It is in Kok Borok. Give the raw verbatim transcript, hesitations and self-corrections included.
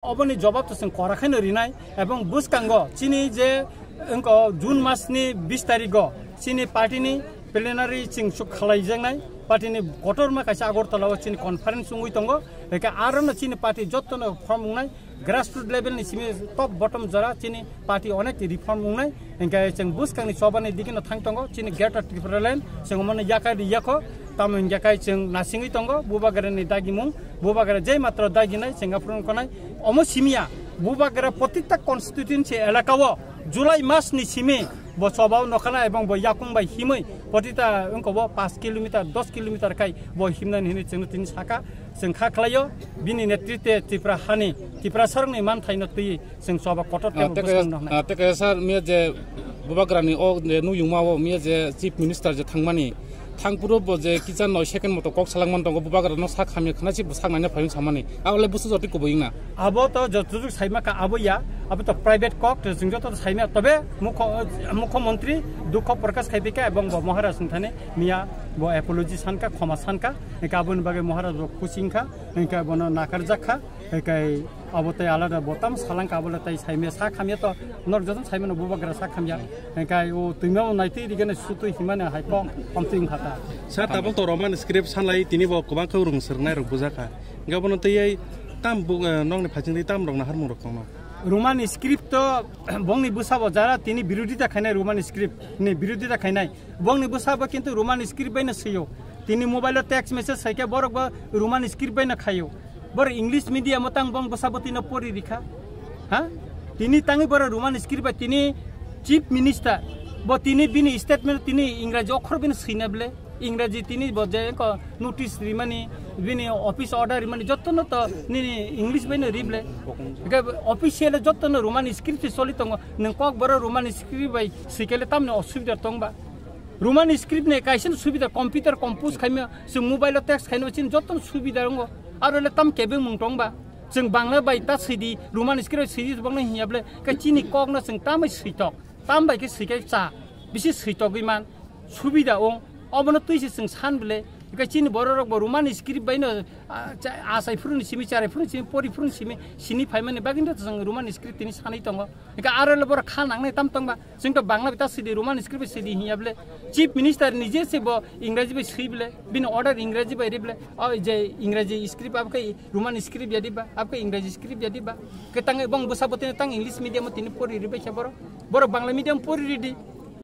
Oboni jobab to chwng kora khaino rinai, ebong bwskango chini je wngkha June masni bis tarigo chini party ni plenary chwng suk khalaijaknai, party ni kotorma kaisa Agartala o chini conference wngwi tongo, hwnkhe arono chini party jottono form wngnai, grassroot level ni simi top bottom jora chini party onek reform wngnai, hwnkhe chwng bwskangni chobani digino thang tongo, chini Greater Tipraland chwng omono yakai ri yakho, tamo hwnkhe kai chwng nasingwi tongo, Bubagrani dagimung, Bubagra jai matro daginai chwng aphuru wngkhanai, omo simiya, Bubagra protita constituency elaka o July mas ni simi bo choba o nokhala ebong bo yakung bai himwi protita wngkha bo paanch kilometer, dos kilometer kai bo himnani hinwi chwngno tini saka, chwng kha khlaio, bini netritwe Tripura hani, Tripura sarokni manthaino twi chwng choba kotor tei Ah, tei bwskang kaisa, noknai. Ah, tei kaisa sir, miya je Bubagrani o je nuyungma o miya je Chief Minister je thangmani, thangphuru bo je kisa noi second moto kok salangman tongo, Bubagrano sak hamya khna si bo sak naina phaiyung samani. Abole busu jotwi kubui wngna. Abo to jotojuk saima ka abo ya, abo to private kok, to chwng joto saima, tobe mukho-, mukho montri dukho prokash khaipika ebong bo Maharaj wngthani miya bo apology sanka, khoma sanka, hwnkhe aboni bagwi Maharaj bo khusi wngkha, hwnkhe bono nakarjak kha. Hwnkhe abo tei alada bo tamo salangkha, abo le tei saimya sak hamya to, norok jotono saimano Bubagra sak hamya. Hwnkhe o twima o naitwi rigene sutwi himani hai kok omtwi wngkha ta. Sir, tabuk to Roman script sanlai tini bo kwbang khe rung swrwngnai rok bujakha. Hwnkhe abono twiwi tam bu-, eh, nokni phaisingtwi tam rok naharmung rok tongno. Roman script to bongni bwsabo jara tini birodita khainai, Roman script ni birodita khainai. Bongni bwsabo kintu Roman script baino swiyo. Tini mobile o text message saikhe borok bo Roman script baino khaio. Borok English medium o tang bong bwsabo tino pori rikha. Ha? Tini tangwi borok Roman script bai tini Chief Minister bo tini bini statement tini Ingraji okhor bini swina ble. Ingraji tini bo je ko notice rimani, bini office order rimani, jottono to nini English baino rible. Hwnkhe official jottono Roman script se choli tongo. Nwng kok borok Roman script bai swikele tamni osubida tongba. Roman script ni kaisa subida computer compose khaima, chwng mobile o text khaino chini jottono subida wngo. Aro le tam kebeng mung tongba. Chwng Bangla bai ta swidi, Roman script bai swidi bangno hinya ble, khe chini kok no chwng tamai switok. Tam bai khe swikhe cha. Bisi switogwi man. Subida ong. Obono twi se chwng san ble. Khe chini borok rok bo Roman script bai no, ah, cha-, achai phuru ni simi, charai phuru ni simi, pori phuru ni simi, sini phaimani bagwi no chwng Roman script tini sanwi tongo. Hwnkhe aro le borok kha nangnai tam tongba. Chwng to Bangla bai ta swidi, Roman script bai swidi hinya ble. Chief Minister nije se bo Ingraji bai swi ble. Bini order Ingraji bai ri ble. O je Ingraji script abo khe Roman script ya diba, abo khe Ingraji script ya diba. Khe tang bong bwsa bo tini tang English medium o tini pori ri bai khe borok. Borok Bangla medium pori ri di.